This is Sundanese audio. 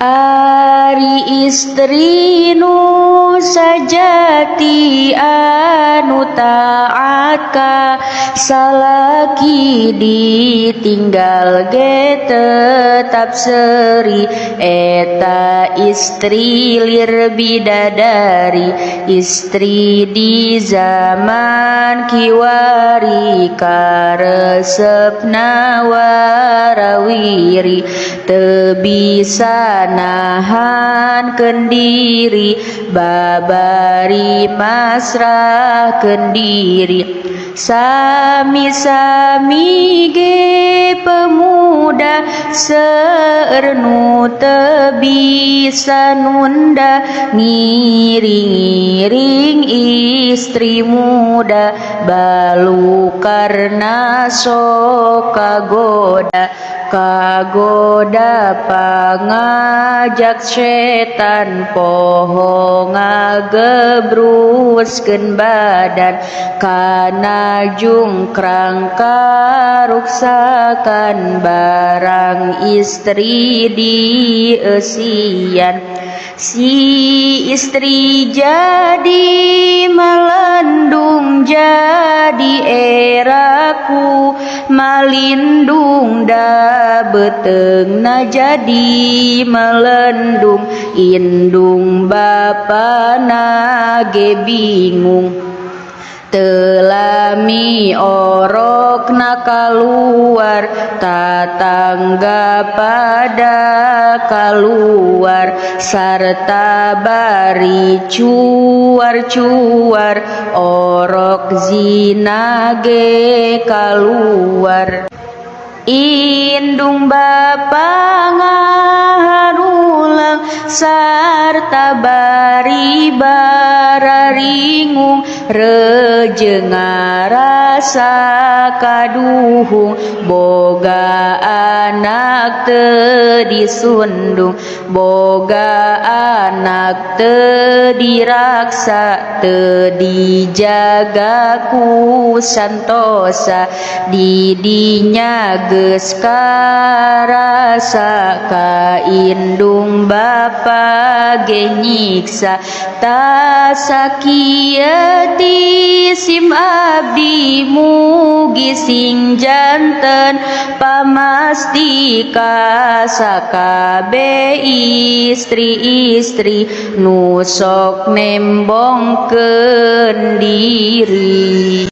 Ari istri nu sajati anu taat ka salaki, ditinggal ge tetap seri, eta istri lir bidadari. Istri di zaman kiwari karesepna warawiri, teu bisa nahankeun diri, babari masrahkeun diri. Sami-sami ge pemuda, seueur nu teu bisa nunda, ngiring-ngiring istri muda, balukarna sok kagoda. Kagoda pangajak setan, poho ngagebruskeun badan, kana jungkrang karuksakan, barang istri dieusian. Si istri jadi melendung, jadi eraku malindung, da beuteungna jadi melendung, indung bapana ge bingung. Teu lami orokna kaluar, tatangga pada kaluar, sarta bari cuar-cuar, orok zina ge kaluar. Indung bapa ngaharuleung sarta bari bararingung, reje ngarasa kaduhung, boga anak teu disundung, boga anak teu diraksa, teu dijaga ku santosa. Di dinya geus karasa, ka indung bapa ge nyiksa. Tah sakieu ti sim abdi, mugi sing janten pamasti ka sakabeh istri-istri nu sok nembongkeun diri.